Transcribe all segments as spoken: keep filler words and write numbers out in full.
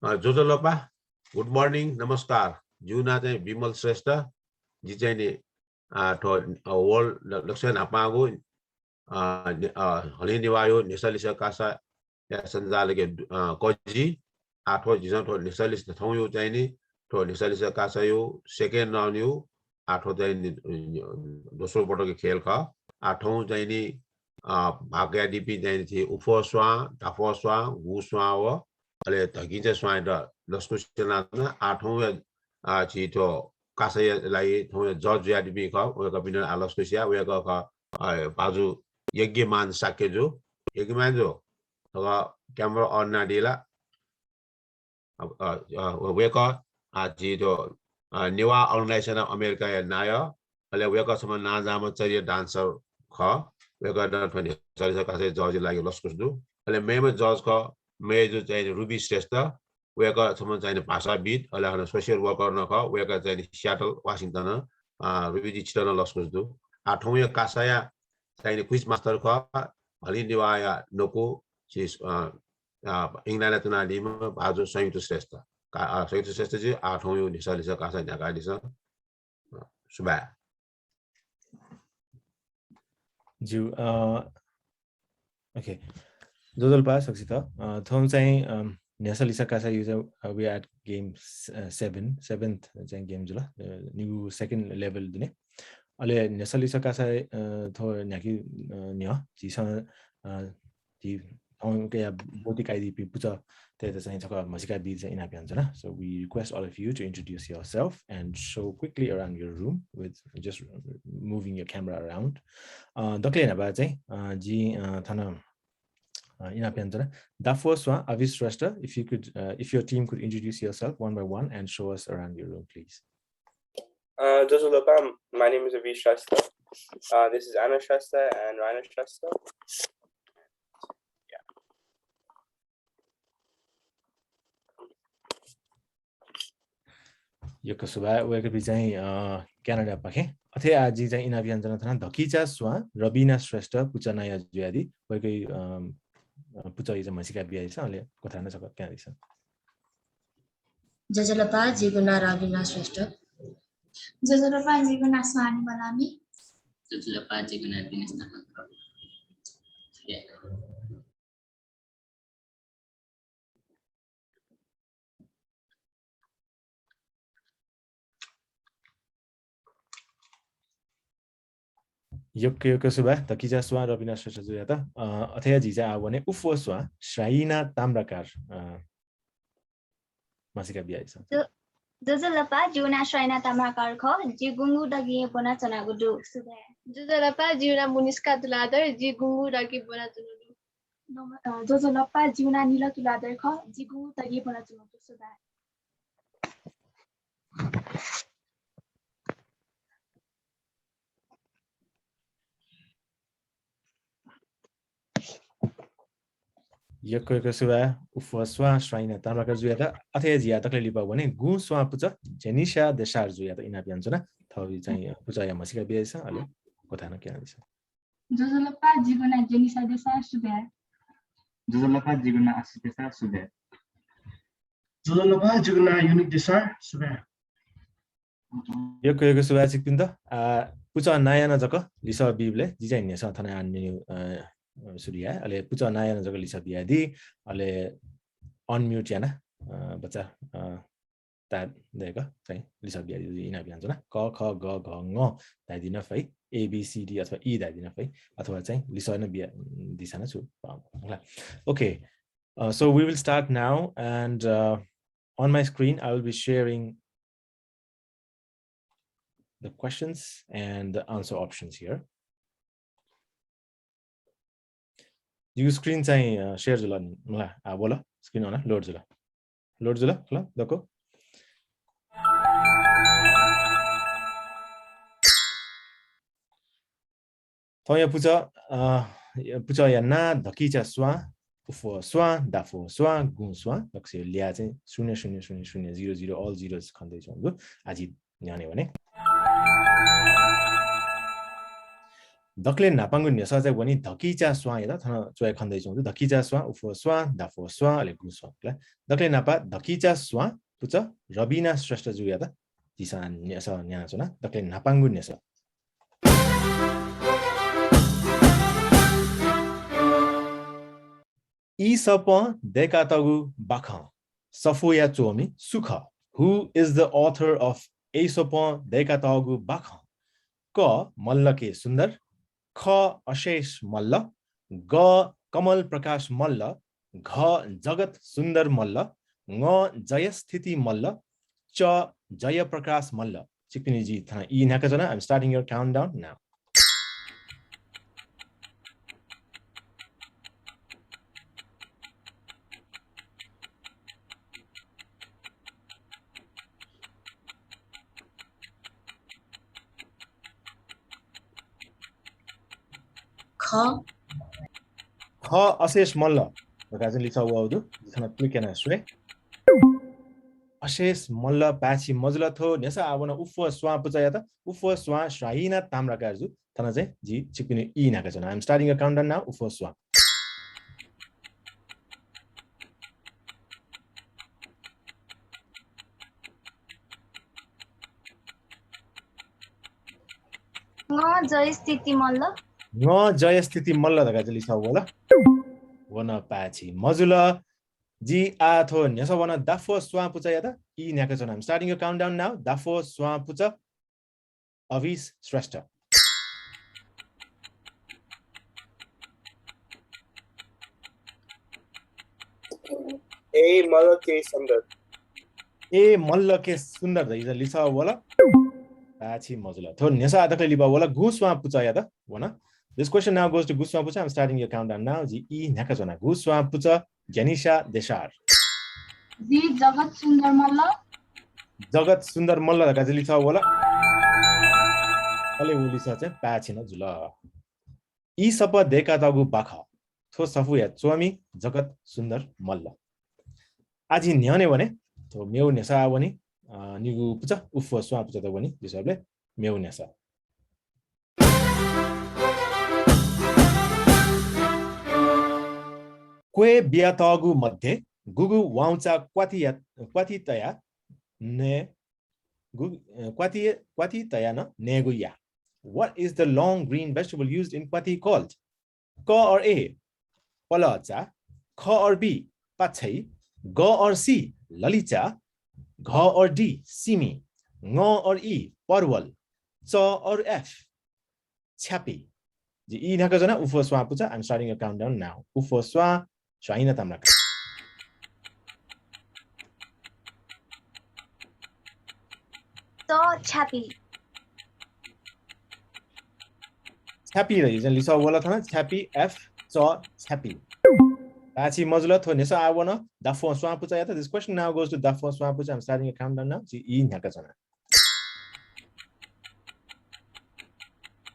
अ, ज्वजलपा, good morning, नमस्कार। जिगु नां चाहिँ विमल श्रेष्ठ। जि चाहिँ नि, अ, थ्व, अ, World ल-, लक्ष्य न्हापांगु, अ, ने-, अ, हलिं नेवाःया न्ह्यसः लिसः कासाया सञ्चालकया, अ, कजि। आः थ्व झीसं थ्व न्ह्यसः लिसः थौंया चाहिँ नि, थ्व न्ह्यसः लिसः कासाया second round या, आः थ्व चाहिँ नि, अ, दोस्रो पटकया खेल खः। आः थौं चाहिँ नि, अ, भाग कयादीपिं चाहिँ नि थी उफः स्वां, दाफः स्वां, गु स्वां व अले धकिंचा स्वांयात लसकुस यानाच्वना। आः थौंया, अ, झी थ्व कासाया लागि थौंया judge जुयादीपिं खः, वय्कःपिन्त आः लसकुस या, वय्कः खः, अ, भाजु यज्ञमान शाक्यजु। यज्ञमानजु, थ्व camera on यानादी ला? अ, अ, अ, वय्कः, अ, झी थ्व, अ, नेवाः Organization of America या नायः, अले वय्कः छम्ह नांजाःम्ह चर्या dancer खः। वय्कःयात थ्व न्ह्यसः लिसः कासाया judge या लागि लसकुस दु। अले मेम्ह judge खः, मय्जु चाहिँ नि रुबी श्रेष्ठ। वय्कः छम्ह चाहिँ नि भाषाविद्, अले हानं social worker नं खः। वय्कः चाहिँ नि Seattle, Washington, अ, रुबीजु, छितः नं लसकुस दु। आः थौंया कासाया चाहिँ नि quiz master खः, हलिं नेवाःया नकु, झी, अ, अ, England य् च्वनादीम्ह भाजु संयुक्त श्रेष्ठ। का-, अ, संयुक्त श्रेष्ठजु, आः थौंया न्ह्यसः लिसः कासा न्ह्याकादिसँ। अ, सुभाय्। ज्यू, अ, OK। ज्वजलपा सकसित। अ, थौं चाहिँ, अ, न्ह्यसः लिसः कासाया चाहिँ, अ, we are at game s-, a, seven, seventh चाहिँ game जुल। अ, निगू second level दुने। अले न्ह्यसः लिसः कासा, अ, थ्व न्ह्याके, अ, न्ह्यः झीसं, अ, झी थौंकया ब्वति काइदीपिं पुचःतय्त चाहिँ छकः म्हसीका बी चाहिँ इनाप यानाच्वना। So we request all of you to introduce yourself and show quickly around your room with just moving your camera around. अ, दकले न्हापा चाहिँ, अ, जिं, अ, थन, अ, इनाप यानाच्वना। दाफः स्वां, अभिष श्रेष्ठ, if you could, uh, if your team could introduce yourself one by one and show us around your room, please. Uh, ज्वजलपा, my name is Avi Shrestha. Uh, this is Anna Shrestha and Raina Shrestha. Yeah. यक्व सुभाय्, वय्कःपिं चाहिँ, अ, क्यानाडापाखें। अथे आः जिं चाहिँ इनाप यानाच्वना थन धकिचा स्वां रबिना श्रेष्ठ पुचः नायः जुयादी। वय्कःया, अ, अ, पुचःया चाहिँ म्हसीका बियादिसँ, अले क्वथाय् नं छकः क्यनादिसँ। ज्वजलपा, जिगु नां रबिना श्रेष्ठ। ज्वजलपा, जिगु नां स्वानी बलामी। ज्वजलपा, जिगु नां दिनेश तामाङ। यक्व यक्व सुभाय् धकिचा स्वां रबिना श्रेष्ठजुयात। अ, अथे हे झी चाहिँ आः वने उफः स्वां श्राइना ताम्राकार, अ, म्हसीका बियादिसँ। ज्वजलपा, जिगु नां श्राइना ताम्राकार खः। जि गुंगू दगिं ब्वनाच्वनागु दु। सुभाय्। ज्वजलपा, जिगु नां मुनिस्का तुलाधर। जि गुंगू दगिं ब्वनाच्वनागु दु। नम-, अ, ज्वजलपा, जिगु नां निला तुलाधर खः। जि गुंगू दगिं ब्वनाच्वनागु दु। सुभाय्। यक्व यक्व सुभाय् उफः स्वां श्राइना ताम्राकारजुयात। अथे हे जिं आः दकले लिपा वने गुँ स्वां पुचः जेनिसा देसारजुयात इनाप यानाच्वना। थःगु चाहिँ पुचःया म्हसीका बियादिसँ, अले क्वथाय् नं क्यनादिसँ। ज्वजलपा, जिगु नां जेनिसा देसार, सुभाय्। ज्वजलपा, जिगु नां आशिष देसार, सुभाय्। ज्वजलपा, जिगु नां युनिक देसार, सुभाय्। यक्व यक्व सुभाय् छिकपिन्त। आ, पुचः नां यानाः जक लिसः बीबलय् जि चाहिँ न्ह्यसः थन unmute, अ, अ, सुरु याये। अले पुचः नां यानाः जक लिसः बियादी। अले unmute यानाः, अ, भचा, अ, ताः दय्क चाहिँ लिसः बियादी, इनाप यानाच्वना। क, ख, ग, घ, ङ धाइदिन फइ, A B C D अथवा E धाइदिन फइ, अथवा चाहिँ लिसः नं बियादिसँ नं छु, अ, होला। OK, uh, so we will start now and, uh, on my screen I will be sharing the questions and the answer options here. जिगु screen चाहिँ, अ, share जुल नि, मला, आ, वल, screen अन load जुल। Load जुल, खला, दक्व। थौंया पुचः, अ, पुचःया नां धकिचा स्वां, उफः स्वां, दाफः स्वां, गुँ स्वां, दक्वसिया ल्याः चाहिँ शून्य शून्य शून्य शून्य zero zero, all zeros खनेदयाच्वंगु दु। आः जि न्ह्यःने वने। दकले न्हापांगु न्ह्यसः चाहिँ वनी धकिचा स्वांयात, थन च्वय् खनेदयाच्वंगु दु। धकिचा स्वां, उफोस्वां, दाफोस्वां, अले गुस्वां। दकले न्हापा धकिचा स्वां पुचः रबिना श्रेष्ठजुयात झीसं न्ह्यसः न्यनाच्वना, दकले न्हापांगु न्ह्यसः। ईसपं दय्कातःगु बाखं सफूया च्वमि सु खः? Who is the author of ईसपं दय्कातःगु बाखं? क, मल्ल के सुन्दर, ख, अशेष मल्ल, ग, कमल प्रकाश मल्ल, घ, जगत सुन्दर मल्ल, ङ, जयस्थिति मल्ल, च, जयप्रकाश मल्ल। छिकपिनि जिं थन ई न्ह्याकाच्वना। I'm starting your countdown now. ख। ख, अशेष मल्ल धकाः चाहिँ लिसः वःगु दु। जिं थन click याना स्वये। अशेष मल्ल पाय्छि मजुल। थ्व न्ह्यसः आः वन उफोस्वां पुचःयात। उफोस्वां स्वाहिना ताम्राकारजु। थन चाहिँ जिं छिकपिनि ई न्ह्याकाच्वना। I'm starting your countdown now. उफोस्वां। ङ, जयस्थिति मल्ल। ङ, जयस्थिति मल्ल धकाः चाहिँ लिसः वल। वन पाय्छि मजुल। जिं आः थ्व न्ह्यसः वन दाफोस्वां पुचःयात ई न्ह्याकाच्वना। I'm starting your countdown now. दाफोस्वां पुचः, अभिष श्रेष्ठ। ए, मल्ल के सुन्दर। ए, मल्ल के सुन्दर धइगु लिसः वल। पाय्छि मजुल। थ्व न्ह्यसः आः दकले लिपा वल गुस्वां पुचःयात। One. This question now goes to गुस्वां पुचः। I'm starting your countdown now. जिं ई न्ह्याकाच्वना। गुस्वां पुचः, ज्ञानिशा देशार। जी, जगत सुन्दर मल्ल। जगत सुन्दर मल्ल धकाः चाहिँ लिसः वल। अले व लिसः चाहिँ पाय्छि नं जुल। ईसपं दय्कातःगु बाखं। थ्व सफूया च्वमि जगत सुन्दर मल्ल। आः जिं न्ह्यःने वने। थ्व मेगु न्ह्यसः आः वनी, अ, निगू पुचः, उफोस्वां पुचःयात वनी, जुइ सःबलय् मेगु न्ह्यसः। क्वय् बियातःगु मध्ये गुगु वाउँचा क्वातिया, क्वाति तया नये, गु, अ, क्वाति, क्वाति तया नं नयेगु याः? What is the long green vegetable used in क्वाति called? क or A, पलःचा, ख or B, पाछै, ग or C, ललिचा, घ or D, सिमी, ङ or E, परवल, च or F, छ्यापी। जिं ई न्ह्याकाच्वना, उफोस्वां पुचः, I'm starting your countdown now. उफोस्वां, स्वाहिना ताम्राकार। च, छ्यापी। छ्यापी धइगु चाहिँ लिसः वल थन, छ्यापी, F, च, छ्यापी। पाय्छि मजुल। थ्व न्ह्यसः आः वन दाफोस्वां पुचःयात। This question now goes to दाफोस्वां पुचः। I'm starting your countdown now. जिं ई न्ह्याकाच्वना।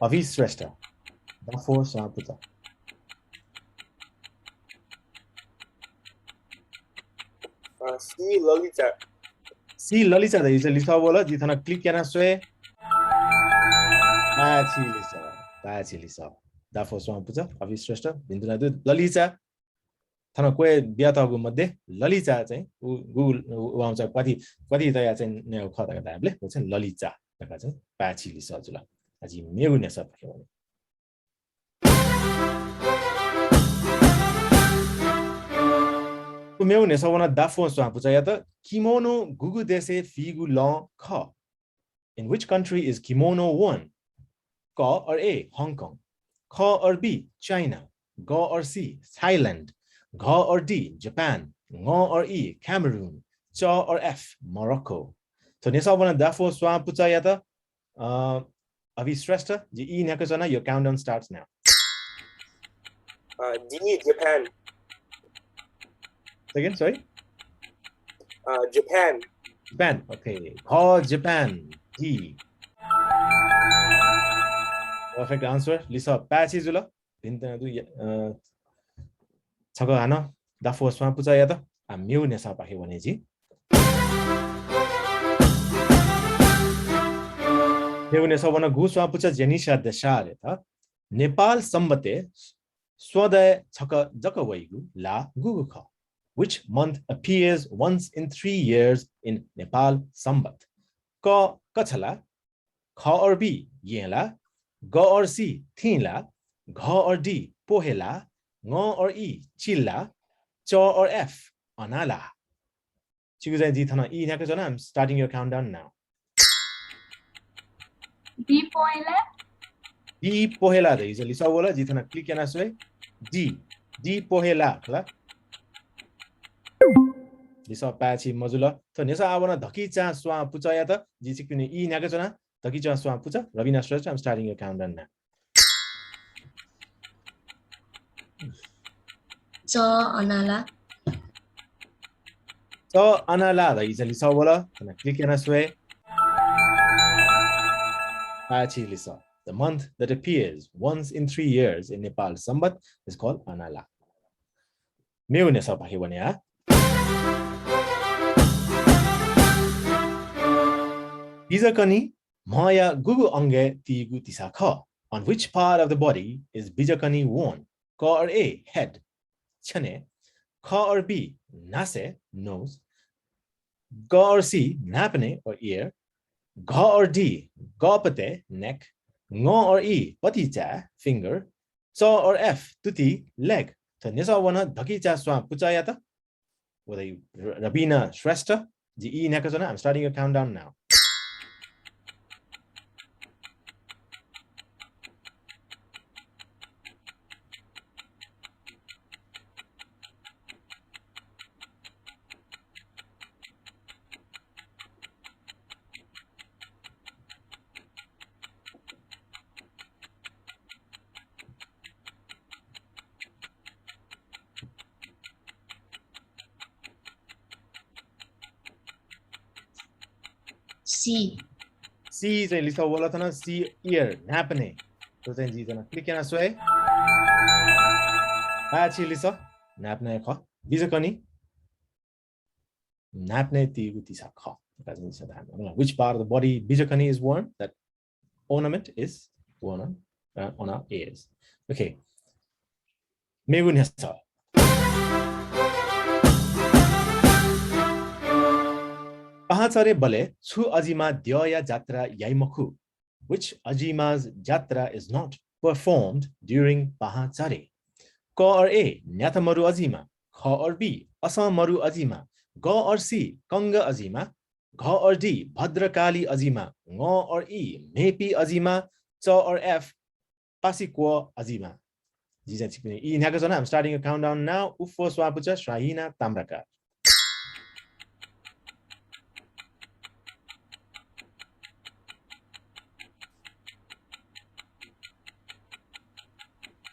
अभिष श्रेष्ठ, दाफोस्वां पुचः। अ, C ललिचा। C ललिचा धइगु चाहिँ लिसः वल, जिं थन click याना स्वये। पाय्छि लिसः, पाय्छि लिसः। दाफोस्वां पुचः, अभिष श्रेष्ठ, भिन्तुना दु। ललिचा, थन क्वय् बियातःगु मध्ये ललिचा चाहिँ उ, गु, उ वाउँचा क्वाति, क्वाति तया चाहिँ नयेगु खः धकाः धायेबलय् व चाहिँ ललिचा धकाः चाहिँ पाय्छि लिसः जुल। आः जिं मेगु न्ह्यसः पाखे वने। व मेगु न्ह्यसः वन दाफोस्वां पुचःयात। किमोनो गुगु देशय् फीगु लं खः? In which country is kimono worn? क or A, Hong Kong, ख or B, China, ग or C, Thailand, घ or D, Japan, ङ or E, Cameroon, च or F, Morocco। थ्व न्ह्यसः वन दाफोस्वां पुचःयात, अ, अभिष श्रेष्ठ, जिं ई न्ह्याकाच्वना, your countdown starts now. A, D, Japan। Second, sorry? A, Japan। Japan, okay। घ, Japan, D। Perfect answer। लिसः पाय्छि जुल। भिन्तुना दु, अ, छकः हानं दाफोस्वां पुचःयात। आः मेगु न्ह्यसः पाखे वने जिं। मेगु न्ह्यसः वन गुस्वां पुचः जेनिशा देशारयात। नेपाल संवतय् स्वदँय् छकः जक वइगु ला गुगु खः? Which month appears once in three years in Nepal संवत? क कछला, ख or B येँला, ग or C थिंला, घ or D पोहेला, ङ or E चिल्ला, च or F अनाला। छिगु चाहिँ जिं थन ई न्ह्याकाच्वना। I'm starting your countdown now. D पोहेला। D पोहेला धइगु चाहिँ लिसः वल, जिं थन click याना स्वये। D, D पोहेला खला। लिसः पाय्छि मजुल। थ्व न्ह्यसः आः वन धकिचा स्वां पुचःयात। जिं छिकपिनि ई न्ह्याकाच्वना। धकिचा स्वां पुचः, रबिना श्रेष्ठ, I'm starting your countdown now. च अनाला। च अनाला धइगु चाहिँ लिसः वल, थन click याना स्वये। पाय्छि लिसः। The month that appears once in three years in Nepal Samvat is called अनाला। मेगु न्ह्यसः पाखे वने आ। बिजकनि म्हया गुगु अंगय् तीगु तिसा खः? On which part of the body is बिजकनि worn? क or A head, छ्यनय्, ख or B न्हासय्, nose, ग or C न्हाय्पनय् or ear, घ or D गःपतय्, neck, ङ or E पतिचाय्, finger, च or F तुति, leg। थ्व न्ह्यसः वन धकिचा स्वां पुचःयात। व धइ र-, रबिना श्रेष्ठ, जिं ई न्ह्याकाच्वना। I'm starting your countdown now. C। C चाहिँ लिसः वल थन, C ear न्हाय्पनय्। थ्व चाहिँ जिं थन click याना स्वये। पाय्छि लिसः न्हाय्पनय् खः। बिजकनि न्हाय्पनय् तीगु तिसा खः। Which part of the body बिजकनि is worn? That ornament is worn on, uh, on our ears. Okay. मेगु न्ह्यसः। पाहांचह्रे बलय् छु अजिमा द्यःया जात्रा याइ मखु? Which Ajima's jatra is not performed during पाहांचह्रे? क or A न्याथामरु अजिमा, ख or B असंमरु अजिमा, ग or C कंग अजिमा, घ or D भद्रकाली अजिमा, ङ or E म्हेपी अजिमा, च or F पासिक्व अजिमा। जिं चाहिँ छिकपिनि ई न्ह्याकाच्वना। I'm starting a countdown now. उफो स्वां पुचः, स्वाहिना ताम्राकार।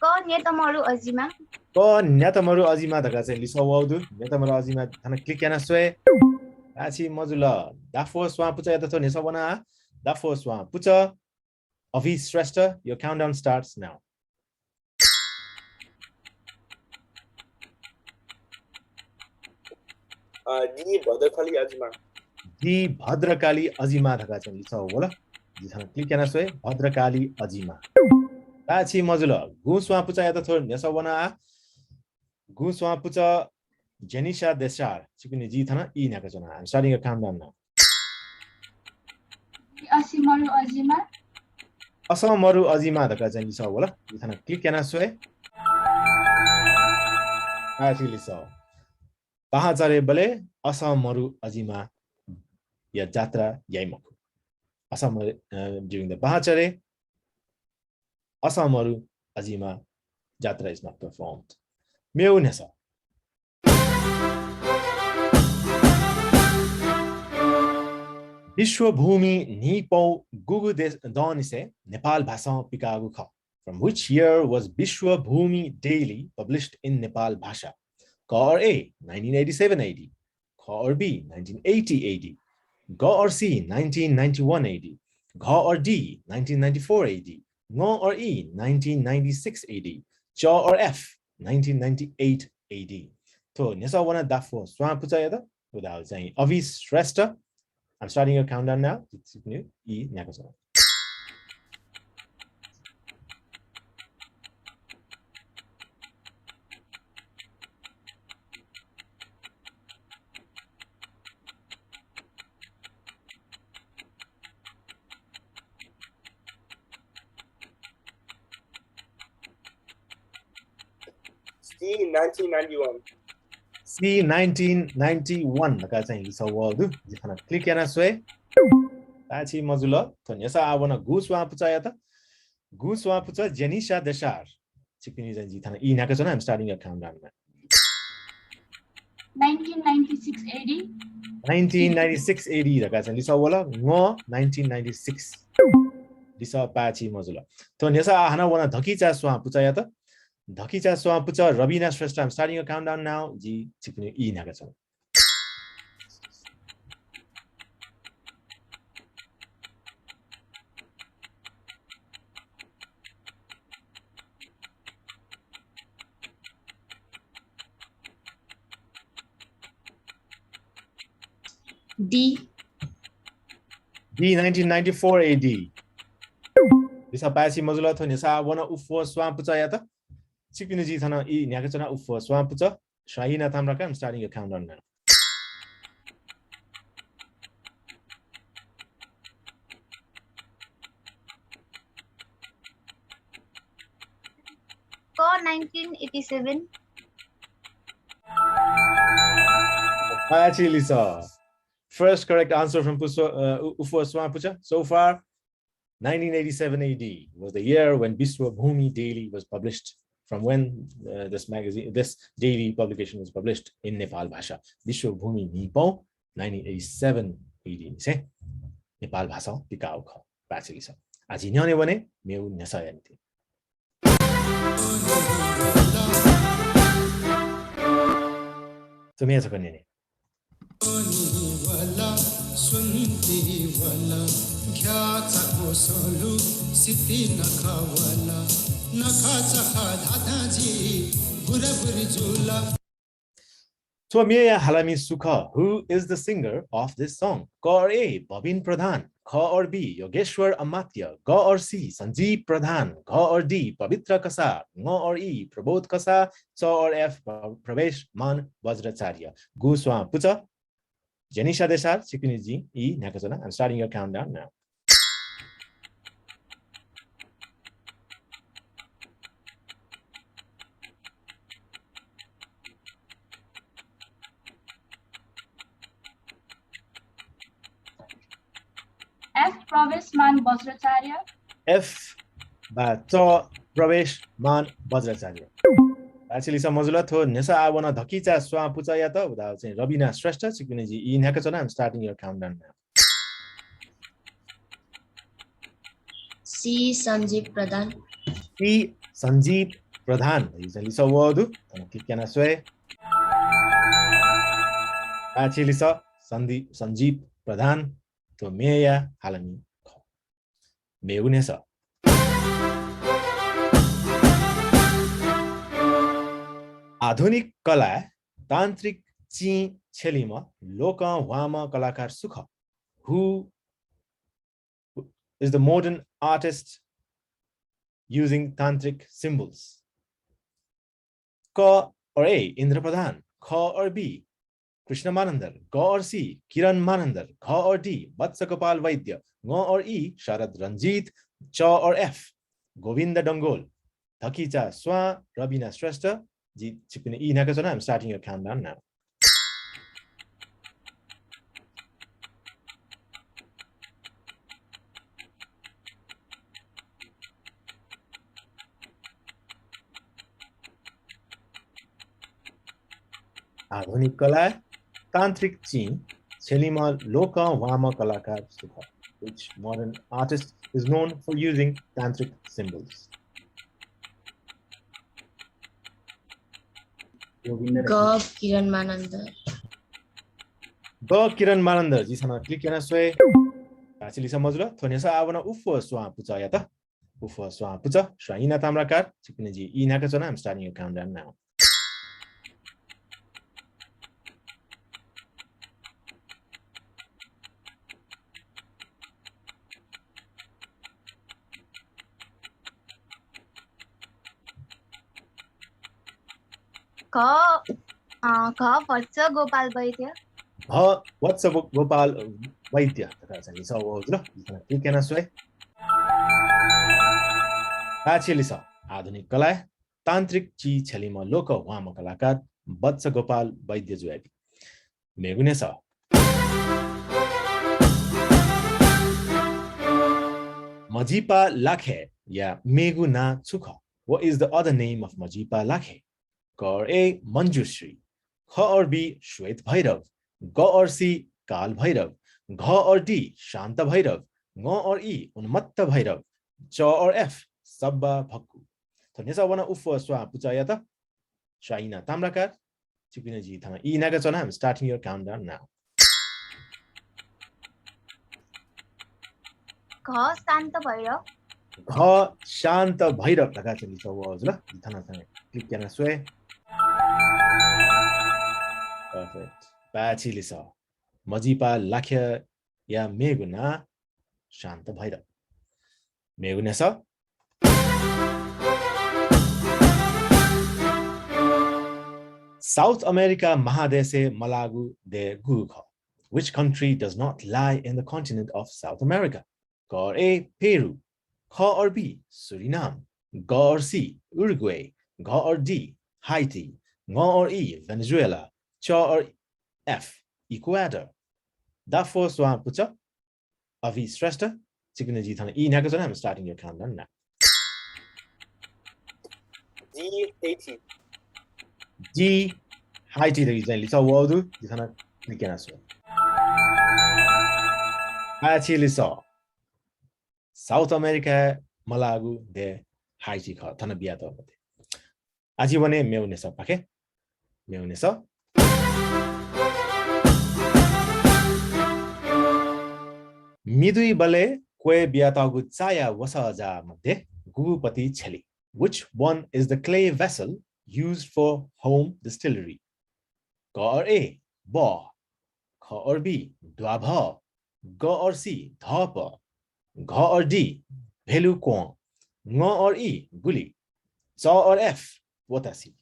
क न्याथामरु अजिमा। क न्याथामरु अजिमा धकाः चाहिँ लिसः वःगु दु। न्याथामरु अजिमा थन click याना स्वये। पाय्छि मजुल। दाफो स्वां पुचःयात थ्व न्ह्यसः वना। दाफो स्वां पुचः। अभि श्रेष्ठ, your countdown starts now. अ, D भद्रकाली अजिमा। D भद्रकाली अजिमा धकाः चाहिँ लिसः वल। जिं थन click याना स्वये, भद्रकाली अजिमा। पाय्छि मजुल। गुँ स्वां पुचःयात थ्व न्ह्यसः वना। गुँ स्वां पुचः जेनिशा देशार, छिकपिनि जिं थन ई न्ह्याकाच्वना। I'm starting a countdown now. असंमरु अजिमा। असंमरु अजिमा धकाः चाहिँ लिसः वल। जिं थन click याना स्वये। पाय्छि लिसः। पाहांचह्रे बलय् असंमरु अजिमाया जात्रा याइ मखु। असंमरु, अ, during the पाहांचह्रे असंमरु अजिमा जात्रा is not performed. मेगु न्ह्यसः। विश्वभूमि न्हिपौ गुगु देश दँनिसें नेपाल भासं पिकाःगु खः? From which year was Vishwabhumi Daily published in Nepal Bhasha? क or A nineteen eighty-seven A D, ख or B nineteen eighty A D, ग or C nineteen ninety-one A D, घ or D nineteen ninety-four A D, ङ or E nineteen ninety-six A D, च or F nineteen ninety-eight A D। थ्व न्ह्यसः वना दाफो स्वां पुचःयात। व धाःगु चाहिँ अभि श्रेष्ठ। I'm starting your countdown now. ई न्ह्याकाच्वना। C, nineteen ninety-one। C, nineteen ninety-one धकाः चाहिँ लिसः वःगु दु। जिं थन click याना स्वये। पाय्छि मजुल। थ्व न्ह्यसः आः वन गु स्वां पुचःयात। गु स्वां पुचः जेनिशा देशार। छिकपिनि चाहिँ जिं थन ई न्ह्याकाच्वना, I'm starting your countdown now। Nineteen ninety-six A D। Nineteen ninety-six A D धकाः चाहिँ लिसः वल। ङ, nineteen ninety-six। लिसः पाय्छि मजुल। थ्व न्ह्यसः आः हानं वन धकिचा स्वां पुचःयात। धकिचा स्वां पुचः रबिना श्रेष्ठ, I'm starting your countdown now। जिं छिकपिनि ई न्ह्याकाच्वना। D। D, nineteen ninety-four A D। लिसः पाय्छि मजुल। थ्व न्ह्यसः आः वन उफोह स्वां पुचःयात। छिकपिनि जिं थन ई न्ह्याकाच्वना, उफोह स्वां पुचः। Shahina Tamrakar, I'm starting your countdown now। क, nineteen eighty-seven। पाय्छि लिसः। First correct answer from पुस्व-, uh, उ-, उफोह स्वां पुचः। So far, nineteen eighty-seven A D was the year when Biswabhumi Daily was published, from when, uh, this magazine, this daily publication was published in Nepal Bhasa। विश्वभूमि न्हिपौ nineteen eighty-seven A D निसें नेपाल भाषां पिकाःगु खः। पाय्छि लिसः। आः झी न्ह्यःने वने मेगु न्ह्यसःया निंतिं। थ्व म्ये छकः न्यने। थ्व म्येया हालामि सु खः? Who is the singer of this song? क or A, भबिन प्रधान। ख or B, योगेश्वर अमात्य। ग or C, सञ्जीव प्रधान। घ or D, पवित्र कसाः। ङ or E, प्रबोध कसाः। च or F, प्र-, प्रवेश मान बज्राचार्य। गु स्वां पुचः। जेनिशा देशार, छिकपिनि जिं ई न्ह्याकाच्वना। I'm starting your countdown now। F, प्रवेश मान बज्राचार्य। F वा च, प्रवेश मान बज्राचार्य। पाय्छि लिसः मजुल। थ्व न्ह्यसः आः वन धकिचा स्वां पुचःयात, उदाः चाहिँ रबिना श्रेष्ठ, छिकपिनि जिं ई न्ह्याकाच्वना। I'm starting your countdown now। C, Sanjeev प्रधान। C, सञ्जीव प्रधान। धइगु चाहिँ लिसः वःगु दु। थन click याना स्वये। पाय्छि लिसः सन्दी-, सञ्जीव प्रधान। थ्व म्येया हालामि खः। मेगु न्ह्यसः। आधुनिक कलाय् तान्त्रिक चिं छ्यलीम्ह लोकं ह्वाःम्ह कलाकार सु खः? Who is the modern artist using tantric symbols? क or A, इन्द्र प्रधान। ख or B, कृष्ण मानन्धर। ग or C, किरण मानन्धर। घ or D, वत्स गोपाल वैद्य। ङ or E, शरद रञ्जित। च or F, गोविन्द डंगोल। धकिचा स्वां, रबिना श्रेष्ठ। जिं छिकपिनि ई न्ह्याकाच्वना। I'm starting your countdown now। आधुनिक कलाय् तान्त्रिक चिं छ्यलीम्ह लोकं ह्वाःम्ह कलाकार सु खः? Which modern artist is known for using tantric symbols? ग, किरण मानन्धर। ग, किरण मानन्धर। जिं थन click याना स्वये। पाय्छि लिसः मजुल। थ्व न्ह्यसः आः वन उफोह स्वां पुचःयात। उफोह स्वां पुचः, स्वाइना ताम्राकार, छिकपिनि जिं ई न्ह्याकाच्वना। I'm starting your countdown now. घ, अ, घ वत्स गोपाल वैद्य। घ वत्स गो-, गोपाल वैद्य धकाः चाहिँ लिसः वःगु जुल। जिं थन click याना स्वये। पाय्छि लिसः, आधुनिक कलाय् तान्त्रिक चिज छ्यलीम्ह लोकह्वांम्ह कलाकार बत्स गोपाल वैद्य जुयादी। मेगु न्ह्यसः। मजिपा लाखेया मेगु नां छु खः? What is the other name of मजिपा लाखे? क or A, मञ्जुश्री। ख or B, श्वेत भैरव। ग or C, काल भैरव। घ or D, शान्त भैरव। ङ or E, उन्मत्त भैरव। च or F, सब्बा भक्कु। थ्व न्ह्यसः वन उफोस्वां पुचःयात। स्वाइना ताम्राकार, छिकपिनि जिं थन ई न्ह्याकाच्वना। I'm starting your countdown now. घ शान्त भैरव। घ शान्त भैरव धकाः चाहिँ लिसः वः जुल। जिं थन चाहिँ click याना स्वये। Perfect। पाय्छि लिसः। मजिपा लाखेया मेगु नां शान्त भैरव। मेगु न्ह्यसः। South America महादेशय् मलाःगु देय् गु खः? Which country does not lie in the continent of South America? क or A, पेरु। ख or B, सुरिनाम। ग or C, उरुग्वे। घ or D, हाइटी। ङ or E, भेनेजुएला। च or F, इक्वाडर। दफोस्वां पुचः अभि श्रेष्ठ, छिकपिनि जिं थन ई न्ह्याकाच्वना। I'm starting your countdown now. D, high tea. D, high tea धइगु चाहिँ लिसः वःगु दु। जिं थन click याना स्वये। पाय्छि लिसः। South America मलाःगु देय् हाइटी खः, थन बियातःगु मध्य। आः झी वने मेगु न्ह्यसः पाखे। मेगु न्ह्यसः। मिदुइबलय् क्वय् बियातःगु चाया वसःजा मध्ये गुगु पति छ्यली? Which one is the clay vessel used for home distillery? क or A, बः। ख or B, द्वाभः। ग or C, धःपः। घ or D, भेलुक्वँ। ङ or E, गुलि। च or F, पोतासी।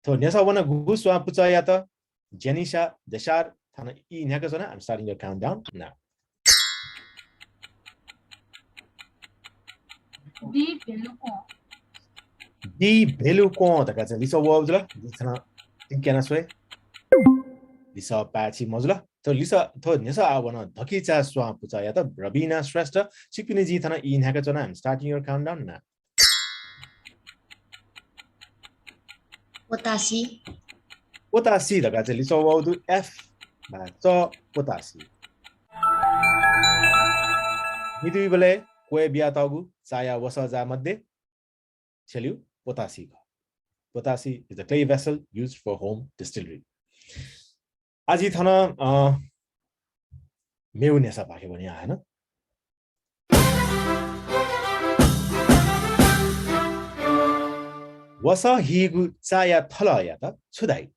थ्व न्ह्यसः वन गुगु स्वां पुचःयात? जेनिशा देशार, थन ई न्ह्याकाच्वना। I'm starting your countdown now. D, भेलुक्वँ। D, भेलुक्वँ धकाः चाहिँ लिसः वःगु जुल। जिं थन click याना स्वये। लिसः पाय्छि मजुल। थ्व लिसः, थ्व न्ह्यसः आः वन धकिचा स्वां पुचःयात। रबिना श्रेष्ठ, छिकपिनि जिं थन ई न्ह्याकाच्वना। I'm starting your countdown now. पोतासी। पोतासी धकाः चाहिँ लिसः वःगु दु, F वा च, पोतासी। मिदुइबलय् क्वय् बियातःगु चाया वसःजा मध्ये छ्यलीगु पोतासी खः। Potashi is the clay vessel used for home distillery. आः झी थन, अ, मेगु न्ह्यसः पाखे वने हानं। वसः हीगु चाया थलयात छु धाइ?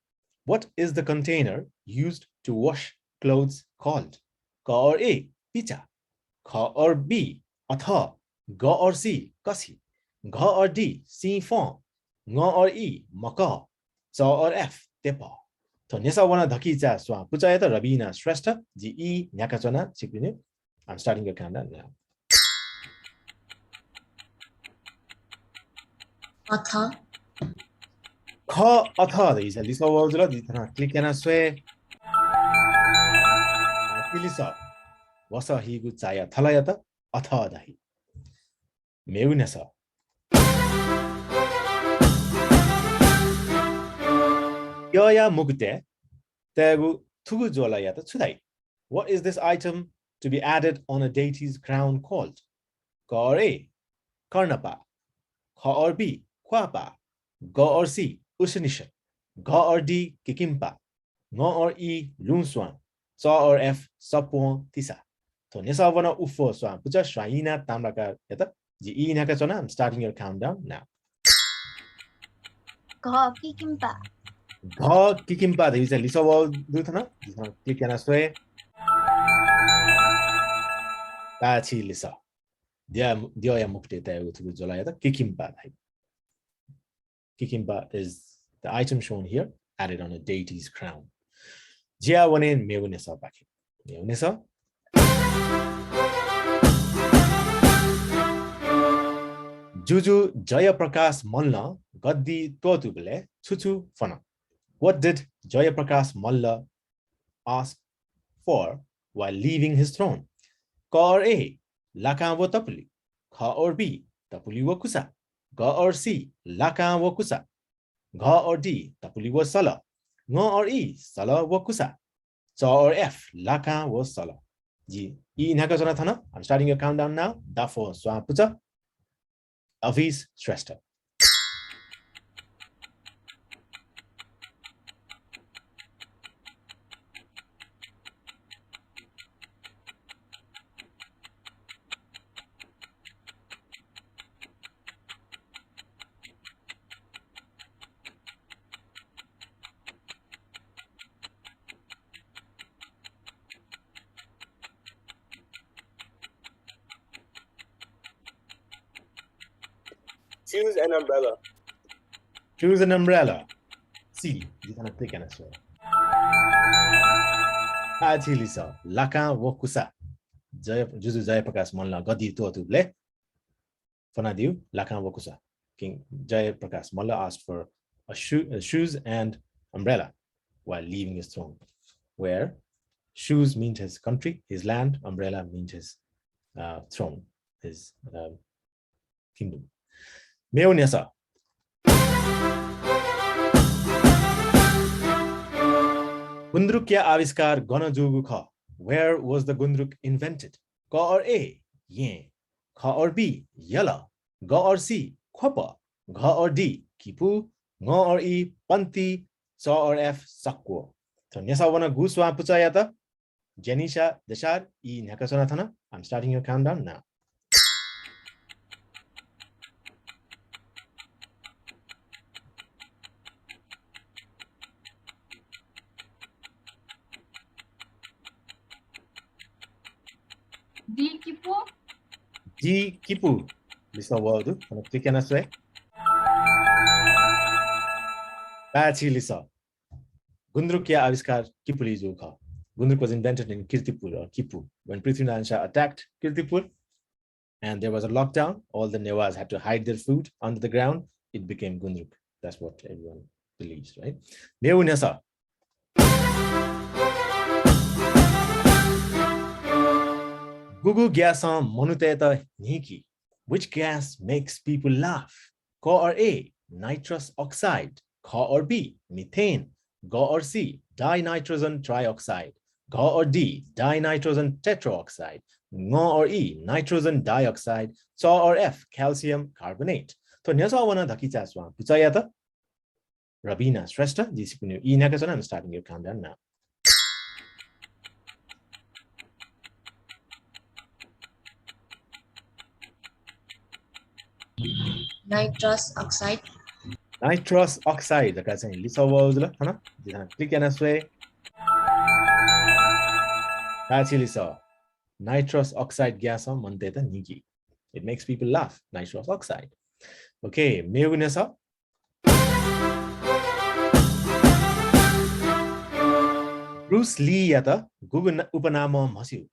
What is the container used to wash clothes called? क or A, पिचा। ख or B, अथः। ग or C, कसी। घ or D, सिंफं। ङ or E, मकः। च or F, तेपः। थ्व न्ह्यसः वन धकिचा स्वां पुचःयात। रबिना श्रेष्ठ, जिं ई न्ह्याकाच्वना छिकपिनि। I'm starting your countdown now. अथः। ख, अथः धइगु चाहिँ लिसः वःगु जुल। जिं थन click याना स्वये। पाय्छि लिसः। वसः हीगु चाया थलयात अथः धाइ। मेगु न्ह्यसः। द्यःया मुकुटय् तयेगु थुगु ज्वलयात छु धाइ? What is this item to be added on a deity's crown called? क or A, कर्णपाः। ख or B, ख्वाःपाः। ग or C, उष्णीष। घ or D, किकिम्पाः। ङ or E, लुँस्वां। च or F, सप्वं तिसा। थ्व न्ह्यसः वन उफोस्वां पुचः स्वाइना ताम्राकारयात। जिं ई न्ह्याकाच्वना। I'm starting your countdown now. घ, किकिम्पाः। घ, किकिम्पाः धइगु चाहिँ लिसः वःगु दु थन। जिं थन click याना स्वये। पाय्छि लिसः। द्यः, द्यःया मुकुटय् तयेगु थुगु ज्वलयात किकिम्पाः धाइ। Kikimpa is the item shown here, added on a deity's crown. ज्या वने मेगु न्ह्यसः पाखे। मेगु न्ह्यसः। जुजु जयप्रकाश मल्लं गद्दी त्वःतूबलय् छु छु फ्वन? What did Jayaprakash Malla ask for while leaving his throne? क or A, लाकां व तपुलि। ख or B, तपुलि व कुसा। ग or C, लाकां व कुसा। घ or D, तपुलि व सल। ङ or E, सल व कुसा। च or F, लाकां व सल। जि ई न्ह्याकाच्वना थन। I'm starting your countdown now. दाफ्वः स्वां पुचः। अभिष श्रेष्ठ। Choose an umbrella. Choose an umbrella. C, जिं थन click याना स्वये। पाय्छि लिसः, लाकां व कुसा। जय, जुजु जयप्रकाश मल्लं गद्दी त्वःतूबलय् फ्वनादीगु लाकां व कुसा। King Jayaprakash Malla asked for a shoe, uh, shoes and umbrella while leaving his throne, where shoes meant his country, his land, umbrella meant his, uh, throne, his, uh, kingdom. मेगु न्ह्यसः। गुन्द्रुकया आविष्कार गन जूगु खः? Where was the गुन्द्रुक invented? क or A, येँ। ख or B, यल। ग or C, Khwopa. घ or D, किपु। ङ or E, पन्ति। च or F, सक्व। थ्व न्ह्यसः वन गु स्वां पुचःयात? जेनिशा दशार, ई न्ह्याकाच्वना थन। I'm starting your countdown now. D, Kipu. D, किपु। लिसः वःगु दु। थन click याना स्वये। पाय्छि लिसः। गुन्द्रुकया आविष्कार किपुली जूगु खः। Gundruk was invented in Kirtipur or Kipu. When Prithvi Naran Shah attacked Kirtipur and there was a lockdown, all the Newas had to hide their food under the ground. It became Gundruk. That's what everyone believes, right? मेगु न्ह्यसः। गुगु ग्यासं मनूतय्त न्हीकी? Which gas makes people laugh? क or A, nitrous oxide। ख or B, methane। ग or C, dinitrogen trioxide। घ or D, dinitrogen tetraoxide। ङ or E, nitrogen dioxide। च or F, calcium carbonate। थ्व न्ह्यसः वन धकिचा स्वां पुचःयात। रबिना श्रेष्ठ, जिं छिकपिनिगु ई न्ह्याकाच्वना। I'm starting your countdown now. Nitrous oxide. Nitrous oxide धकाः चाहिँ लिसः वःगु जुल। थन जिं थन click याना स्वये। पाय्छि लिसः। Nitrous oxide ग्यासं मनूतय्त न्हीकी। It makes people laugh, nitrous oxide. OK, मेगु न्ह्यसः। ब्रुस लीयात गुगु न-, उपनामं म्हस्यू?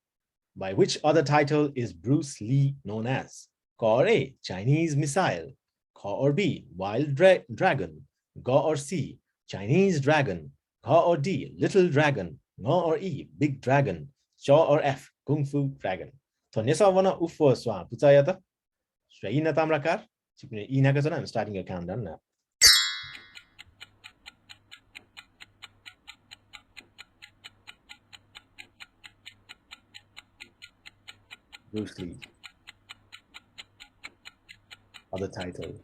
By which other title is Bruce Lee known as? क or A, Chinese missile। ख or B, wild dra-, dragon। ग or C, Chinese dragon। घ or D, little dragon। ङ or E, big dragon। च or F, kung fu dragon। थ्व न्ह्यसः वन उफो स्वां पुचःयात। स्वइना ताम्राकार, छिकपिनि ई न्ह्याकाच्वना, I'm starting your countdown now. Bruce Lee. Other title.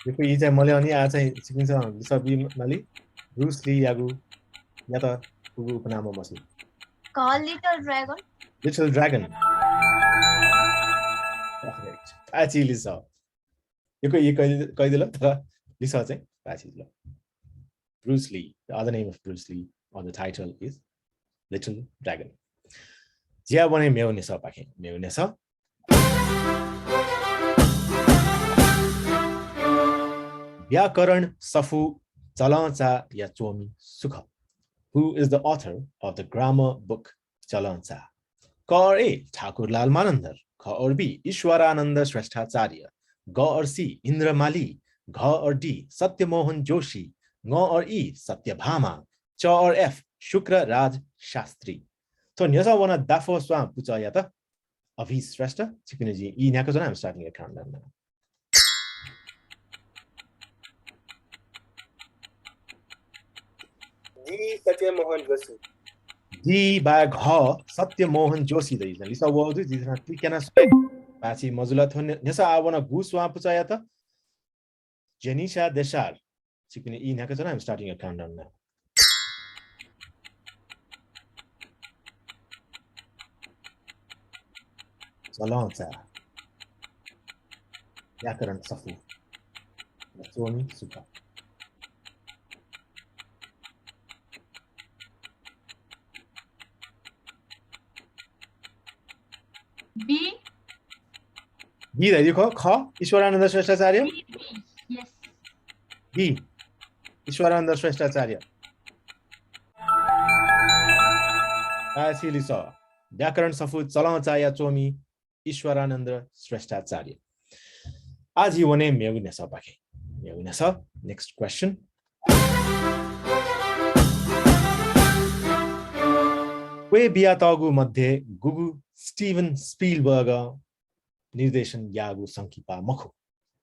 यक्व ई चाहिँ मल्यं नि, आः चाहिँ छिकपिन्सं लिसः बी माली। ब्रुस लीयागु यात गुगु उपनामं म्हस्यू? क, little dragon। Little dragon। Correct। पाय्छि लिसः। यक्व ई कइ-, कयादिल, तर लिसः चाहिँ पाय्छि जुल। Bruce Lee, the other name of Bruce Lee, or the title is Little Dragon. झी आः वने मेगु न्ह्यसः पाखें, मेगु न्ह्यसः। व्याकरण सफू चलंचाःया च्वमि सु खः? Who is the author of the grammar book चलंचाः? क or A, ठाकुरलाल मानन्धर। ख or B, ईश्वरानन्द श्रेष्ठाचार्य। ग or C, इन्द्र माली। घ or D, सत्यमोहन जोशी। ङ or E, सत्यभामा। च or F, शुक्रराज शास्त्री। थ्व न्ह्यसः वन दाफो स्वां पुचःयात। अभि श्रेष्ठ, छिकपिनि जिं ई न्ह्याकाच्वना, I'm starting a countdown now। D, Satyamohan Joshi. D बाहेक घ, सत्यमोहन जोशी दइ। लिसः वःगु दु, जिं थन click याना स्वये। पाय्छि मजुल। थ्व न्ह्यसः आः वन गु स्वां पुचःयात। जेनिशा देशार, छिकपिनि ई न्ह्याकाच्वना, I'm starting a countdown now। चलंचाः। व्याकरण सफू। च्वमि सु खः? B। B धइदिउ खः, ख, ईश्वरानन्द श्रेष्ठाचार्य। B, B, yes। B, Ishwaranand श्रेष्ठाचार्य। पाय्छि लिसः। व्याकरण सफू चलंचाःया च्वमि ईश्वरानन्द श्रेष्ठाचार्य। आः झी वने मेगु न्ह्यसः पाखें। मेगु न्ह्यसः, next question। क्वय् बियातःगु मध्ये गुगु Steven Spielberg-ं निर्देशन याःगु संकिपा मखु?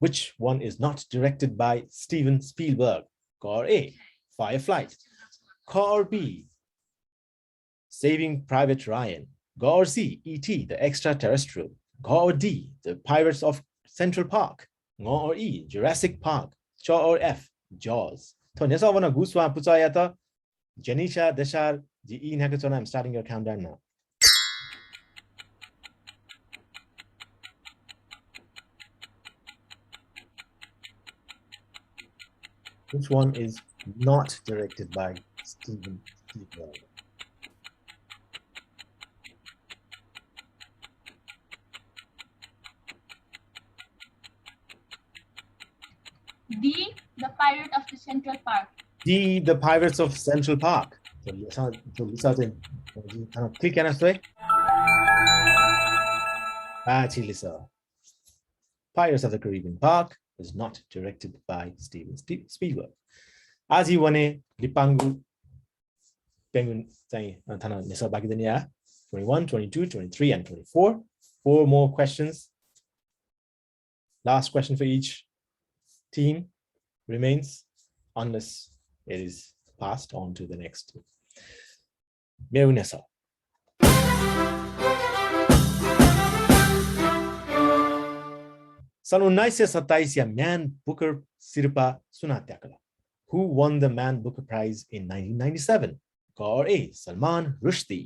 Which one is not directed by Steven Spielberg? क or A, Firefly। ख or B, Saving Private Ryan। ग or C, E T, The Extraterrestrial। घ or D, The Pirates of Central Park। ङ or E, Jurassic Park। च or F, Jaws। थ्व न्ह्यसः वन गु स्वां पुचःयात। जेनिशा देशार, जिं ई न्ह्याकाच्वना, I'm starting your countdown now। Which one is not directed by Steven Spielberg? D, The Pirate of the Central Park। D, The Pirates of Central Park। थ्व लिसः चाहिँ, थ्व लिसः चाहिँ, थन click याना स्वये। पाय्छि लिसः। Pirates of the Caribbean Park is not directed by Steven Spe-, Spielberg। आः झी वने लिपांगु प्यंगू चाहिँ, अ, थन न्ह्यसः बाकी दनि आः। Twenty-one, twenty-two, twenty-three and twenty-four। Four more questions। Last question for each team remains, unless it is passed on to the next team. मेगु न्ह्यसः। सन् उन्नाइस सय सत्ताइसया Man Booker सिरपाः सुनां त्याकल? Who won the Man Booker Prize in nineteen ninety-seven? क or A, Salman रुश्दी।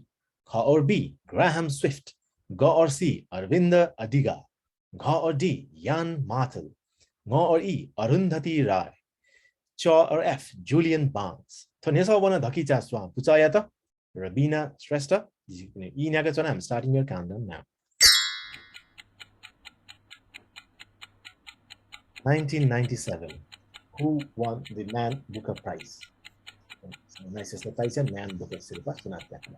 ख or B, ग्राहम स्विफ्ट। ग or C, अरविन्द अदिगा। घ or D, यान मार्तल। ङ or E, अरुन्धती राय। च or F, जुलियन बार्न्स। थ्व न्ह्यसः वन धकिचा स्वां पुचःयात। रबिना श्रेष्ठ, जिं ई न्ह्याकाच्वना, I'm starting your countdown now। Nineteen ninety-seven, who won the Man Booker Prize? उन्नाइस सय सत्ताइसया Man Booker सिरपाः सुनां त्याकल?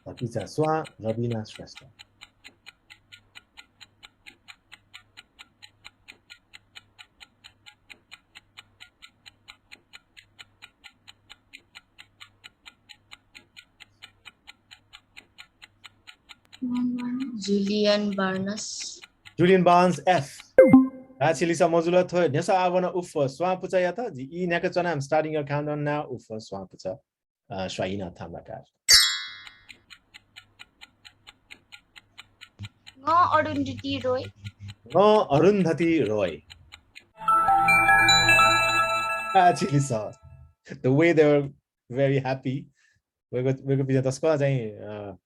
धकिचा स्वां, Rabina Shrestha. Julian Barnes. Julian Barnes, F। पाय्छि लिसः मजुल। थ्व न्ह्यसः आः वन उफ स्वां पुचःयात। जिं ई न्ह्याकाच्वना, I'm starting your countdown now। उफ स्वां पुचः, अ, स्वाहिना थाम्राकार। ङ अरुन्धती रोय। ङ अरुन्धती रोय। पाय्छि लिसः। the way they were very happy, वय्‌कः, वय्‌कःपिन्सं तसकं चाहिँ, अ,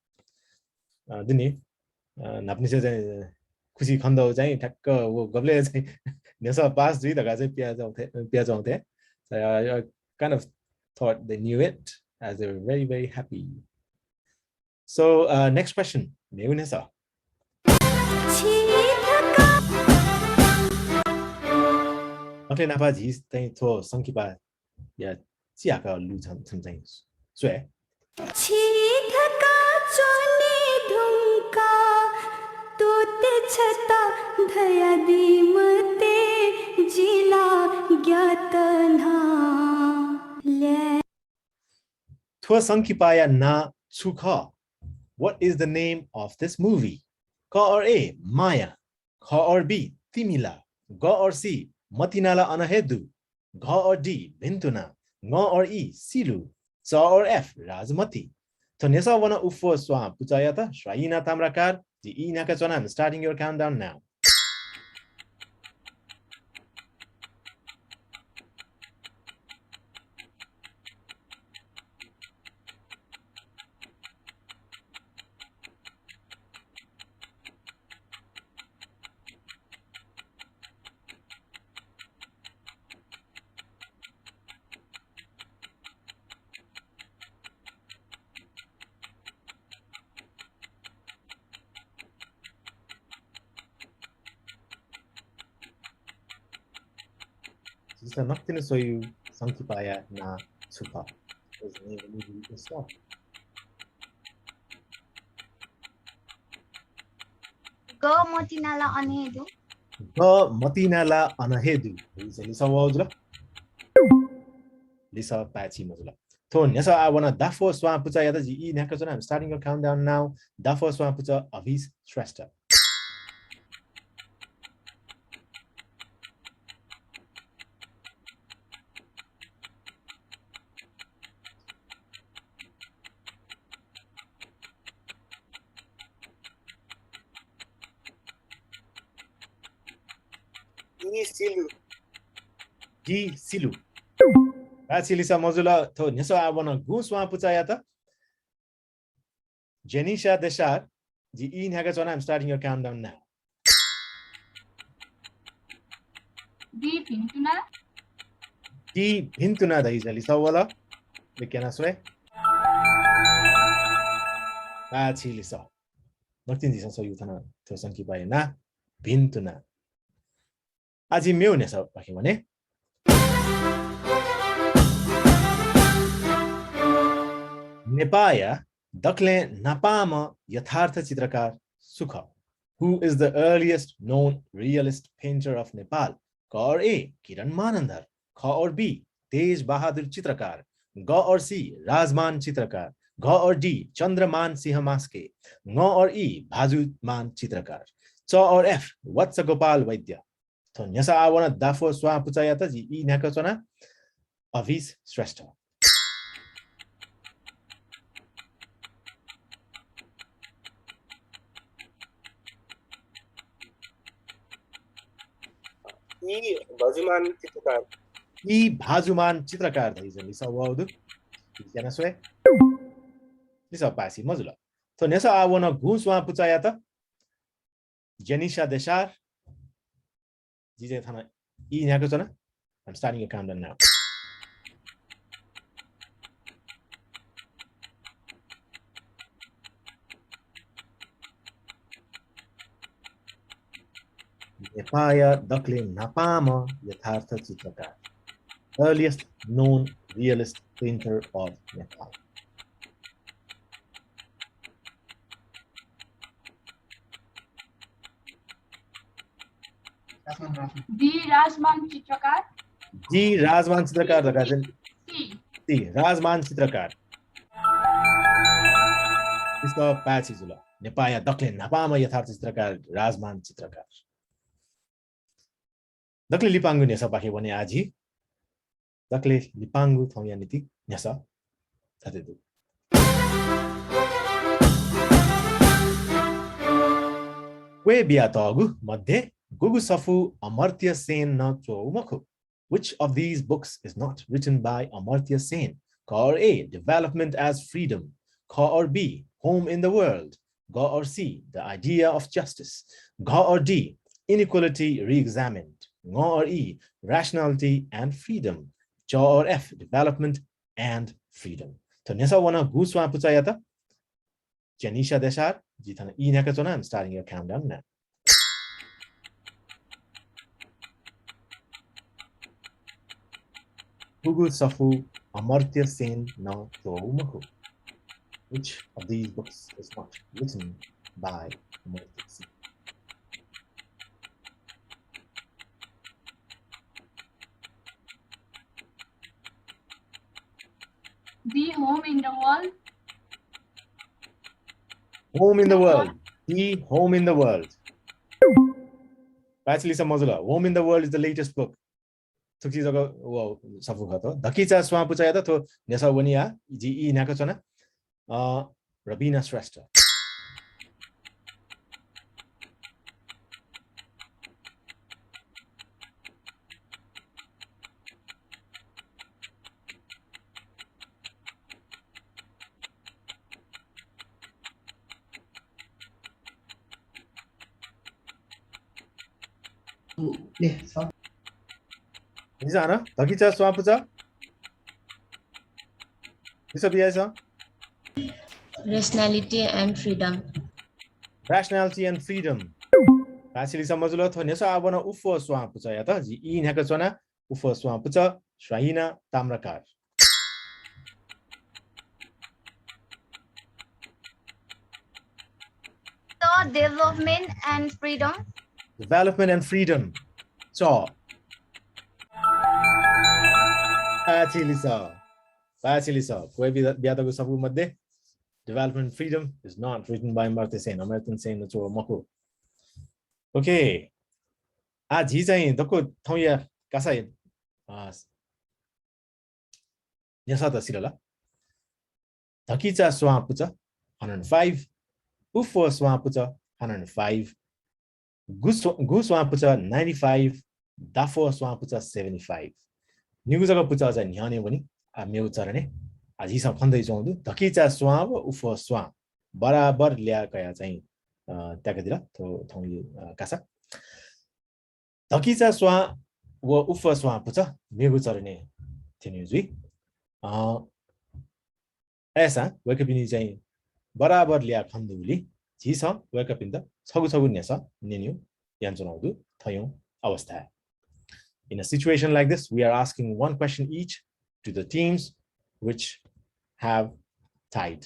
अ, दुने, अ, न्हापांनिसें चाहिँ खुसी खनेदु चाहिँ ठ्याक्क व गबलय् चाहिँ न्ह्यसः pass जुइ धकाः चाहिँ पियाच्वंथें, पियाच्वंथें। So, I, I kind of thought they knew it as they were very, very happy. So, uh, next question, मेगु न्ह्यसः। अथे न्हापा झी चाहिँ थ्व संकिपाया चिहाकःया लु छन, छन चाहिँ स्वये। छिधका च्वने धुंका तोते छता धयादी मते जिला ज्ञात ना। थ्व संकिपाया नां छु खः? What is the name of this movie? क or A, माया। ख or B, तिमिला। ग or C, मतिनाला अन हे दु। घ or D, भिन्तुना। ङ or E, सिलु। च or F, राजमति। थ्व न्ह्यसः वन उफो स्वां पुचःयात। स्वाइना ताम्राकार, जिं ई न्ह्याकाच्वना, I'm starting your countdown now. झीसं नकतिनि स्वयागु संकिपाया नां छु खः? ग मतिनाला अन हे दु। ग मतिनाला अन हे दु। लिसः वःगु जुल। लिसः पाय्‌छि मजुल। थ्व न्ह्यसः आः वन दाफो स्वां पुचःयात। जिं ई न्ह्याकाच्वना, I'm starting your countdown now. दाफो स्वां पुचः अभिष श्रेष्ठ। D, सिलु। D, सिलु। पाय्‌छि लिसः मजुल। थ्व न्ह्यसः आः वन गुँ स्वां पुचःयात। जेनिशा देशार, जिं ई न्ह्याकाच्वना, I'm starting your countdown now. D, भिन्तुना। D, भिन्तुना धइगु लिसः वल। लिक्क याना स्वये। पाय्‌छि लिसः। नकतिनि झीसं स्वयागु थन थ्व संकिपाया नां भिन्तुना। आः झी मेगु न्ह्यसःपाखे वने। नेपाःया दकलय् न्हापांम्ह यथार्थ चित्रकार सु खः? Who is the earliest known realist painter of Nepal? क or A, किरण मानन्धर। ख or B, तेज बहादुर चित्रकार। ग or C, राजमान चित्रकार। घ or D, चन्द्रमान सिंह मास्के। ङ or E, भाजुमान चित्रकार। च or F, वत्स गोपाल वैद्य। थ्व न्ह्यसः आः वन दाफो स्वां पुचःयात। जिं ई न्ह्याकाच्वना, अभिष श्रेष्ठ। ई भाजुमान चित्रकार। ई भाजुमान चित्रकार धइगु लिसः वःगु दु। लिक्क याना स्वये। लिसः पाय्‌छि मजुल। थ्व न्ह्यसः आः वन गुँ स्वां पुचःयात। जेनिशा देशार, जिं चाहिँ थन ई न्ह्याकाच्वना। I'm starting your countdown now. नेपाःया दकलय् न्हापांम्ह यथार्थ चित्रकार। Earliest known realist painter of Nepal. D, राजमान चित्रकार। D, राजमान चित्रकार धकाः चाहिँ। C। C, राजमान चित्रकार। लिसः पाय्‌छि जुल। नेपाःया दकलय् न्हापांम्ह यथार्थ चित्रकार राजमान चित्रकार। दकलय् लिपांगु न्ह्यसःपाखे वने आः झी। दकलय् लिपांगु थौंया निंतिं न्ह्यसः थथे दु। क्वय् बियातःगु मध्ये गुगु सफू अमर्त्य सेनं च्वःगु मखु? Which of these books is not written by Amartya Sen? क or A, Development as Freedom. ख or B, Home in the World. ग or C, The Idea of Justice. घ or D, Inequality Reexamined. ङ or E, Rationality and Freedom. च or F, Development and Freedom. थ्व न्ह्यसः वन गु स्वां पुचःयात? जेनिशा देशार, जिं थन ई न्ह्याकाच्वना, I'm starting your countdown now. गुगु सफू अमर्त्य सेनं च्वःगु मखु? Which of these books is not written by Amartya Sen? The Home in the World. Home in the World. The Home in the World. पाय्छि लिसः मजुल। Home in the World is the latest book. थुकी जक व सफू खः। धकिचा स्वां पुचःयात थ्व न्ह्यसः वनी आ, जिं ई न्ह्याकाच्वना। अ, रबिना श्रेष्ठ। लिसः हानं, धकिचा स्वां पुचः। लिसः बियादिसँ। Rationality and Freedom. Rationality and Freedom. पाय्छि लिसः मजुल। थ्व न्ह्यसः आः वन उफः स्वां पुचःयात। जिं ई न्ह्याकाच्वना। उफः स्वां पुचः स्वाहिना Tamrakar. The Development and Freedom. Development and Freedom. च। पाय्छि लिसः। पाय्छि लिसः। क्वय् बिया-, बियातःगु सफू मध्ये Development Freedom is not written by Amartya Sen. Amartya सेनं च्वःगु मखु। OK। आः झी चाहिँ दक्व थौंया कासा, अ, न्ह्यसःत सिधल। धकिचा स्वां पुचः, hundred five, उफः स्वां पुचः, hundred five, गु स्व-, गु स्वां पुचः, ninety five, दाफः स्वां पुचः, seventy five। निगू जक पुचः चाहिँ न्ह्यःने वनी, आः मेगु चरणय्। आः झीसं खने दयाच्वंगु दु, धकिचा स्वां व उफः स्वां बराबर ल्याः कयाः चाहिँ, अ, त्याकादिल थ्व थौंया, अ, कासा। धकिचा स्वां व उफः स्वां पुचः मेगु चरणय् थ्यनीगु जुइ। अ, अय्सां वय्कःपिनि चाहिँ बराबर ल्याः खने दुगुलिं झीसं वय्कःपिन्त छगू छगू न्ह्यसः न्यनेगु यानाच्वनागु दु थौंया अवस्थाय्। In a situation like this, we are asking one question each to the teams which have tied.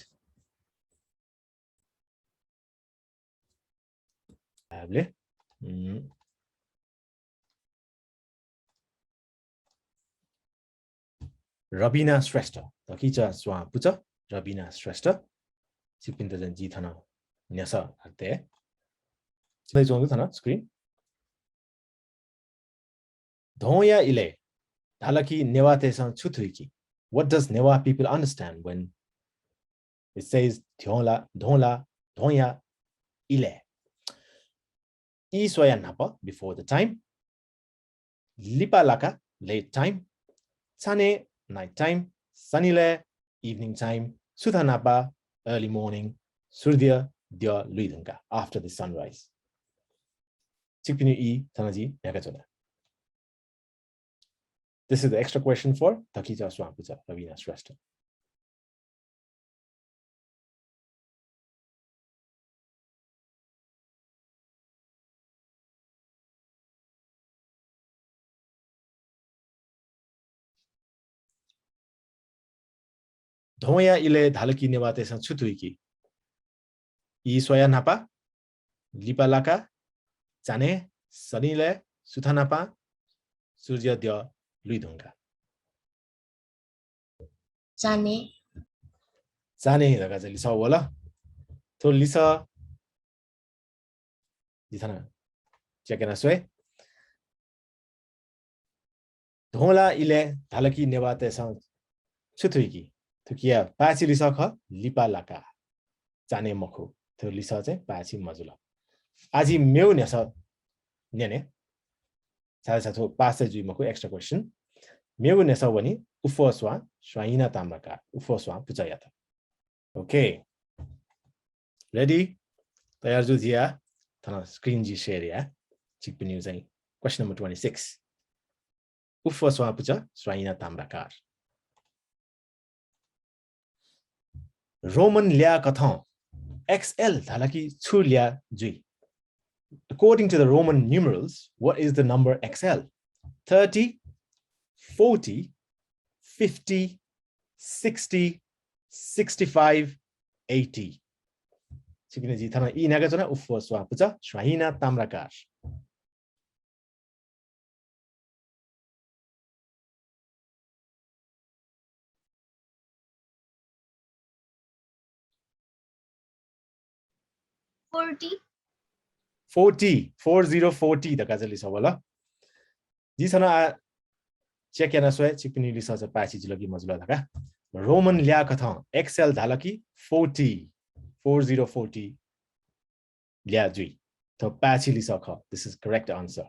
आः ले, उम्, रबिना श्रेष्ठ, धकिचा स्वां पुचः, रबिना श्रेष्ठ। छिकपिन्त चाहिँ जिं थन न्ह्यसः हाकतये। दयाच्वंगु थन screen। ध्वंया इलय् धाल कि नेवाःतय्सं छु थुइकी? What does Newa people understand when it says ध्वंला, ध्वंला, ध्वंया इलय्? ई स्वया न्हापा, before the time, लिपा लाका, late time, चान्हय्, night time, सनिलय्, evening time, सुथ न्हापा, early morning, सूर्य द्यः लुइधुंकाः, after the sunrise। छिकपिनिगु ई थन जिं न्ह्याकाच्वना। This is the extra question for धकिचा स्वां पुचः, रबिना श्रेष्ठ। ध्वंया इलय् धाल कि नेवाःतय्सं छु थुइकी? ई स्वया न्हापा, लिपा लाका, चान्हय्, सनिलय्, सुथ न्हापा, सूर्य द्यः लुइधुंकाः। चान्हय्। चान्हय् धकाः चाहिँ लिसः वल। थ्व लिसः जिं थन check याना स्वये। ध्वंला इलय् धाल कि नेवाःतय्सं छु थुइकी? थुकिया पाय्छि लिसः खः लिपा लाका, चान्हय् मखु। थ्व लिसः चाहिँ पाय्छि मजुल। आः जिं मेगु न्ह्यसः न्यने। धाःसा थ्व पास चाहिँ जुइ मखु, extra question। मेगु न्ह्यसः वनी उफोस्वां स्वाइना ताम्राकार, उफोस्वां पुचःयात। OK, ready? तयार जु जिया। थन screen जि share या। छिकपिनिगु चाहिँ question number twenty six। उफोस्वां पुचः स्वाइना ताम्राकार। रोमन ल्याः कथं XL धाल कि छु ल्याः जुइ? According to the Roman numerals, what is the number XL? Thirty, forty, fifty, sixty, sixty-five, eighty। छिकपिनि जिं थन ई न्ह्याकाच्वना, उफोस्वां पुचः स्वाइना Tamrakar. Forty। Forty, four zero forty धकाः चाहिँ लिसः वल। जिं थन आ check याना स्वये, छिकपिनि लिसः चाहिँ पाय्छि जुल कि मजुल धकाः। रोमन ल्याः कथं XL धाल कि forty, four zero forty ल्याः जुइ। थ्व पाय्छि लिसः खः। This is correct answer।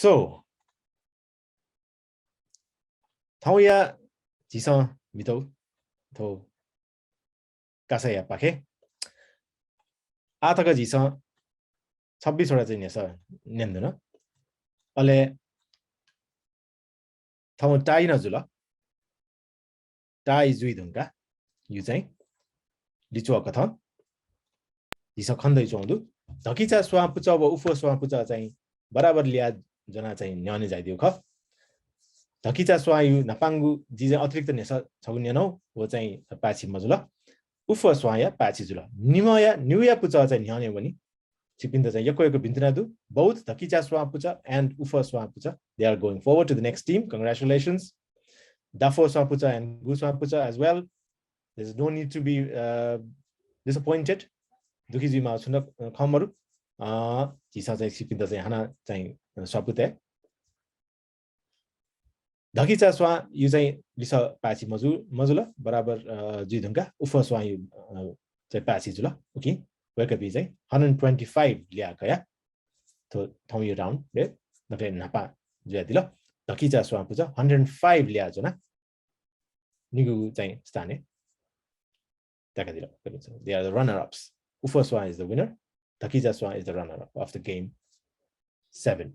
So, थौंया झीसं मितौ थ्व कासाया पाखे। आः तक झीसं छब्बिस वटा चाहिँ न्ह्यसः न्यनेधुन। अले थौं tie नं जुल। Tie जुइ धुंकाः यु चाहिँ लिच्वः कथं झीसं खने दयाच्वंगु दु। धकिचा स्वां पुचः व उफोस्वां पुचः चाहिँ बराबर ल्याः ज्वनाः चाहिँ न्ह्यःने झायादीगु खः। धकिचा स्वांयु न्हापांगु जिं चाहिँ अतिरिक्त न्ह्यसः छगू न्यनागु, व चाहिँ पाय्छि मजुल। उफोस्वांया पाय्छि जुल। निम्हया, निगूया पुचः चाहिँ न्ह्यःने वनी। छिकपिन्त चाहिँ यक्व यक्व भिन्तुना दु। Both धकिचा स्वां पुचः and उफोस्वां पुचः, they are going forward to the next team. Congratulations। दाफोस्वां पुचः and गुस्वां पुचः as well। There's no need to be, uh, disappointed। दुःखी जुइमाःगु छुं नं, अ, खँ मरु। अ, झीसं चाहिँ छिकपिन्त चाहिँ हानं चाहिँ, अ, स्वापू तये। धकिचा स्वांयु चाहिँ लिसः पाय्छि मजु-, मजुल, बराबर, अ, जुइ धुंकाः उफोस्वांयु, अ, चाहिँ पाय्छि जुल। OK, वय्कःपिं चाहिँ hundred twenty five ल्याः कयाः थ्व थौंयु round-य् दकलय् न्हापां जुयादिल। धकिचा स्वां पुचः hundred five ल्याः ज्वनाः निगू चाहिँ स्थानय् त्याकादिल। They are the runner-ups. उफोस्वां is the winner. धकिचा Swan is the runner-up of the game seven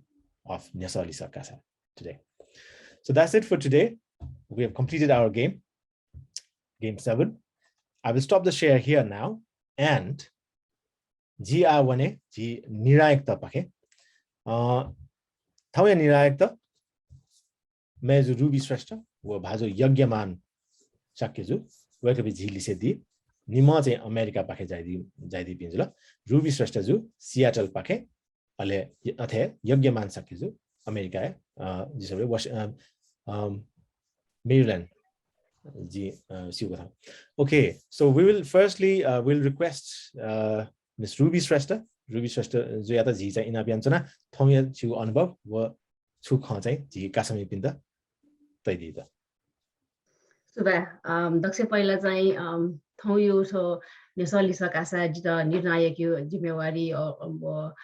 of न्ह्यसः लिसः Kasa today. So that's it for today. We have completed our game, game seven. I will stop the share here now and जि आः वने झी निर्णायकत पाखे। अ, थौंया निर्णायकत मय्जु रुबी श्रेष्ठ व भाजु यज्ञमान शाक्यजु, वय्कःपिं झी लिसे दी। निम्ह चाहिँ अमेरिका पाखे झायादी, झायादीपिं जुल। रुबी श्रेष्ठजु सियाटल पाखे, अले य-, अथे यज्ञमान शाक्यजु अमेरिकाय्, अ, जिं स्वये, वास-, अ, अ, मेरील्यान्ड, जिं, अ, स्यूगु खः। OK, so we will firstly, uh, we'll request, uh, Miss ruby श्रेष्ठ, रुबी श्रेष्ठजुयात झी चाहिँ इनाप यानाच्वना, थौंया छिगु अनुभव व छु खँ चाहिँ झी कासामिपिन्त तयादीत। सुभाय्। अम, दक्वसिबें पहिला चाहिँ, अम, थौंयु थ्व न्ह्यसः लिसः कासा जितः निर्णायकयु जिम्मेवारी, अ, अम, व,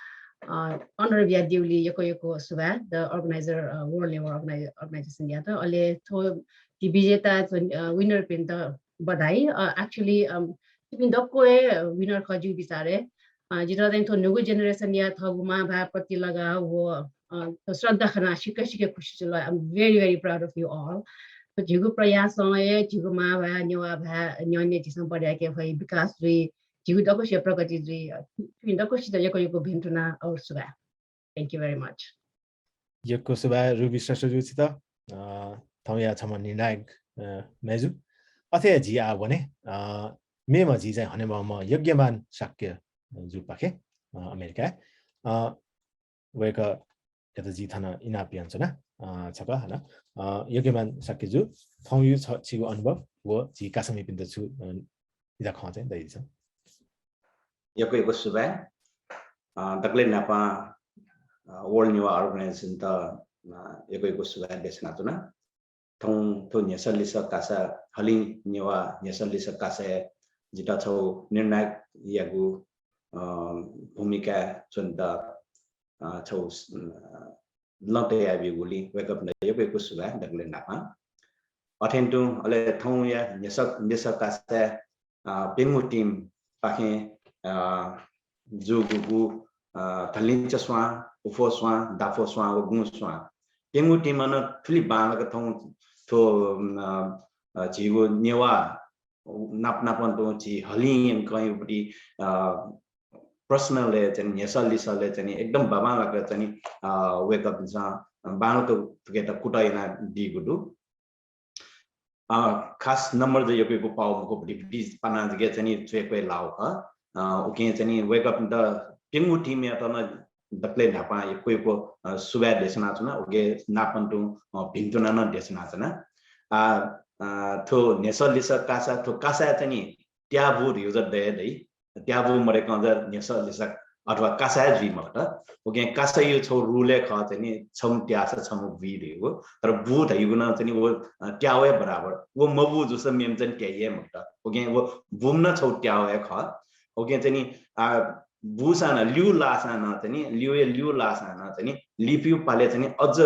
अ, honor बियादीगुलिं यक्व यक्व सुभाय्, the organizer, a, World Newa Organi-, Organization-यात। अले थ्व झी विजेता थ्व, अ, winner-पिन्त बधाई। अ, actually, अम, छिपिं दक्व हे winner खः जिगु बिचारय्। अ, जितः चाहिँ थ्व न्हूगु generation-या थःगु मांभाय् प्रति लगाव व, अ, श्रद्धा खनाः सिक्क सिक्क खुसी जुल। I'm very, very proud of you all। झीगु प्रयासं हे झीगु मांभाय्, नेवाः भाय् न्ह्यःने झीसं बढे याके फइ, विकास जुइ, झीगु दक्वसिया प्रगति जुइ। अ, छिपिं दक्वसित यक्व यक्व भिन्तुना और सुभाय्। Thank you very much। यक्व सुभाय् रुबी श्रेष्ठजु छित, अ, थौंया छम्ह निर्णायक, अ, मय्जु। अथे हे झी आः वने, अ, मेम्ह झी चाहिँ हनेबहःम्ह यज्ञमान शाक्यजुपाखे, अ, अमेरिकाय्। अ, वय्कःयात जिं थन इनाप यानाच्वना, अ, छकः हानं। अ, यज्ञमान शाक्यजु, थौंयु छ-, छिगु अनुभव व झी कासामिपिन्त छु, अ, इदा खँ चाहिँ दयादिसँ। यक्व यक्व सुभाय्। अ, दकलय् न्हापां, अ, World Newa Organization-त, अ, यक्व यक्व सुभाय् देछानाच्वना। थौं थ्व न्ह्यसः लिसः कासा, हलिं नेवाः न्ह्यसः लिसः कासाय् जितः छगू निर्णायकयागु, अ, भूमिकाय् च्वनेत अ, छौ, अ, लँ तयाबीगुलिं वय्कःपिन्त यक्व यक्व सुभाय् दकलय् न्हापां। अथें तुं अले थौंया न्ह्यसः लिसः कासाय्, अ, प्यंगू team पाखें, अ, जूगु, अ, धल्लिंचा स्वां, उफो स्वां, दाफो स्वां व गुँ स्वां। प्यंगू team नं थुलि बांलाक थौं थ्व, अ, अ, झीगु नेवाः नाप नापं तुं झी हलिं यंकं युपट्टि, अ, प्रश्नलय् चाहिँ न्ह्यसः लिसःलय् चाहिँ एकदम बांबांलाक चाहिँ, अ, वय्कःपिन्सं बांलाक थुकेत कुतः यानादीगु दु। अ, खास number द यक्व यक्व पाउ मखु, भति भति पाना जक चाहिँ च्वय् क्वय् लाउ खः। अ, उकिं चाहिँ वय्कःपिन्त प्यंगू team यात नं दकलय् न्हापां यक्व यक्व, अ, सुभाय् देछानाच्वना। उकिं नापं तुं, अ, भिन्तुना नं देछानाच्वना। आ, अ, थ्व न्ह्यसः लिसः कासा, थ्व कासाय् चाहिँ त्याबू धइगु जक दये दइ। त्याबू मदय्कं जक न्ह्यसः लिसः अथवा कासा हे जुइ मखुत। उकिं कासाया छौ rule हे खः चाहिँ नि, छम्ह त्याःसा छम्ह बुइ धइगु। तर बू धइगु नं चाहिँ नि व, अ, त्याव हे बराबर। व मबू जूसा मेम्ह चाहिँ नि त्याइ हे मखुत। उकिं व बूम्ह नं छौ त्याव हे खः। उकिं चाहिँ नि, आ, बूसां नं, ल्यू लाःसां नं चाहिँ नि, ल्यूया ल्यू लाःसां नं चाहिँ नि, लिपाया पालय् चाहिँ नि अझ,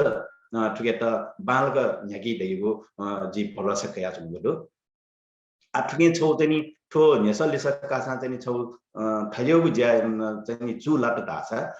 अ, थुकेत बांलाक न्ह्याकी धइगु, अ, जिं भलसा कयाच्वनागु दु। आ, थुकिं छौ चाहिँ नि, थ्व न्ह्यसः लिसः कासां चाहिँ नि छौ, अ, थज्याःगु ज्या, अ, चाहिँ नि चूलात धाःसा,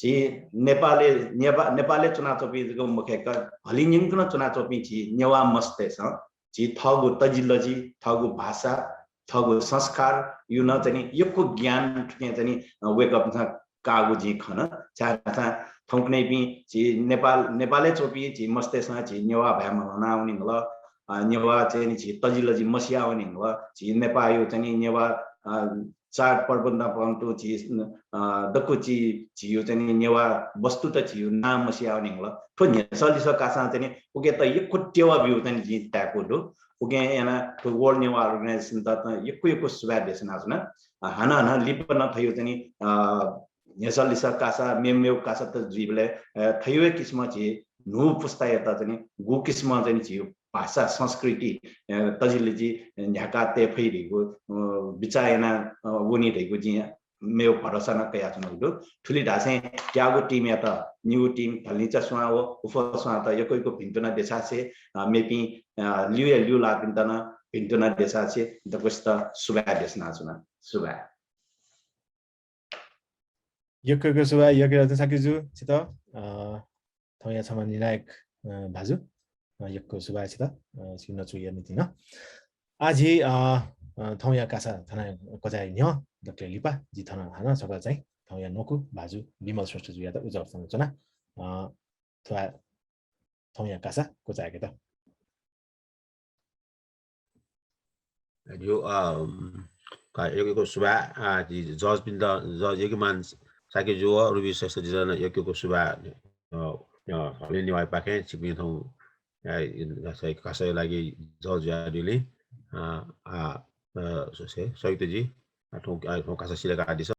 झी नेपालय्, नेपा-, नेपालय् च्वनाच्वंपिं जक मखु का, हलिं यंकं च्वनाच्वंपिं झी नेवाः मस्तय्सं झी थःगु तजिलजि, थःगु भाषा, थःगु संस्कारया नं चाहिँ नि यक्व ज्ञान थुकिं चाहिँ नि, अ, वय्कःपिन्सं काःगु जिं खन। छाय्धाःसा थौंकन्हय्पिं झी नेपाल, नेपालय् च्वंपिं झी मस्तय्सं झी नेवाः भाय् मल्हानावनेगु, अ, नेवाः चाहिँ नि झी तजिलजि मसियावनेगु, झी नेपाःया चाहिँ नि नेवाः, अ, चाडपर्व नापं तुं झी, अ, दक्व झी, झीया चाहिँ नि नेवाः वस्तुत झीया नां मसियावनेगु। थ्व न्ह्यसः लिसः कासां चाहिँ नि उकेत यक्व टेवा ब्यूगु चाहिँ नि जिं ताय्कू दु। उकिं यानाः थ्व World Newah Organization त यक्व यक्व सुभाय् देछानाच्वना। अ, हानं हानं लिपा नं थज्याःगु चाहिँ नि, अ, न्ह्यसः लिसः कासा, मेमेगु कासात जुइबलय्, अ, थज्याःगु किसिमं झी न्हू पुस्तायात चाहिँ नि गु किसिमं चाहिँ नि झीगु भाषा, संस्कृति, अ, तजिलजि न्ह्याका तये फइ धइगु, अ, बिचाः याना, अ, वनी धइगु जिं मेगु भरोसा नं कयाच्वनागु दु। थुलि धासें त्याःगु team यात, निगू team धल्लिंचा स्वां व उफो स्वांत यक्व यक्व भिन्तुना देछासें, अ, मेपिं, अ, ल्यूया ल्यू लाःपिन्त नं भिन्तुना देछासें दक्वसित सुभाय् देछानाच्वना। सुभाय्। यक्व यक्व सुभाय्, यक्व यक्व शाक्यजु छित, अ, थौंया छम्ह निर्णायक, अ, भाजु, अ, यक्व सुभाय् छित, अ, छिगु नचुया निंतिं नं। आः झी, अ, अ, थौंया कासा थन क्वचाये न्ह्यः दकलय् लिपा जि थन हानं छकः चाहिँ थौंया न्वकू भाजु विमल श्रेष्ठजुयात उजं च्वना, अ, थ्व थौंया कासा क्वचायेकेत। ज्यू, अ, का-, यक्व यक्व सुभाय्, अ, जि judge पिन्त, judge यज्ञमान शाक्यजु व रुबी श्रेष्ठजुत नं यक्व यक्व सुभाय्, अ, अ, हलिं नेवाःपाखें छिकपिं थौं, अ, इन-, कासा, कासाया लागि judge जुयादीगुलिं, अ, अ, अ, सु-, से, संयुक्त जि, अ, थौं, अ, थौं कासा सिधयेकादिसँ।